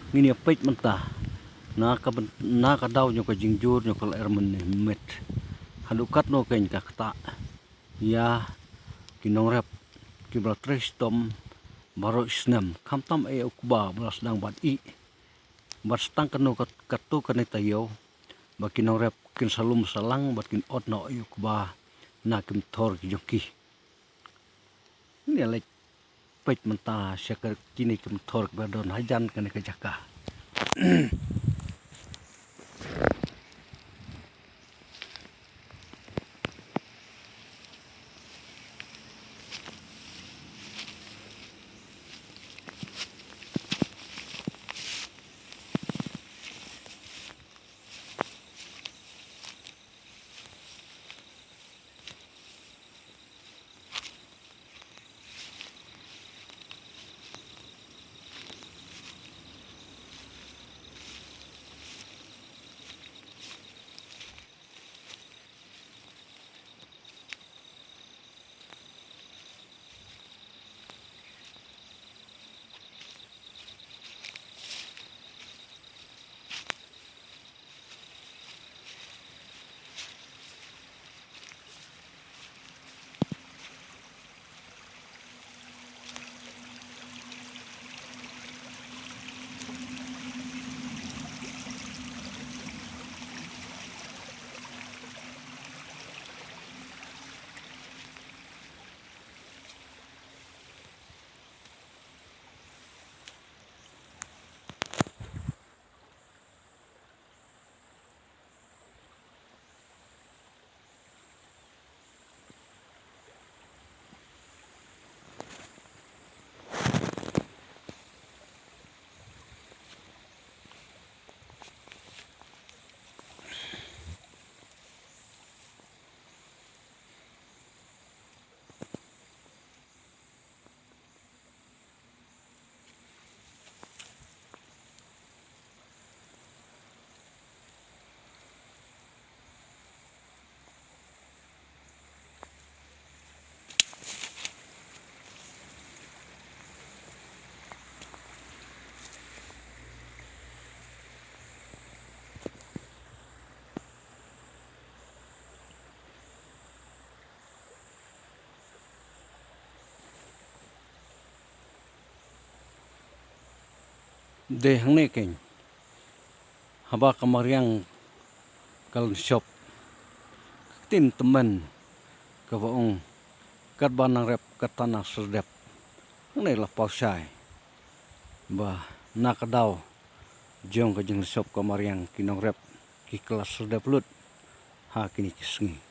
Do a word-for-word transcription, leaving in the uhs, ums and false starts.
Ngin ïa peit mynta na ka byn-, na ka daw jong ka jingjur jong ka lyer mynmiet. Haduh katno kein ka ktah ïa ki nongrep kiba la trei shitom baroh snem, khamtam ei u kba ba la sdang ban ih. Bad tang kano kat-, katto katne taïew ba ki nongrep kin sa lum sa lang bad kin ot noh ïa u kba na ki mthor ki jong ki. Ngin ïa leit peit mynta sha ka kine ki mthor kiba don hajan kane ka jaka. Dei hangne keiñ, haba ka mariang ka la shop, ka ktien tymmen kaba ong, katba nang rep kata nang sdep. Hangne la paw shai ba na ka daw jong ka jingshop ka mariang, ki nongrep ki la sdep lut ha kine ki sngi.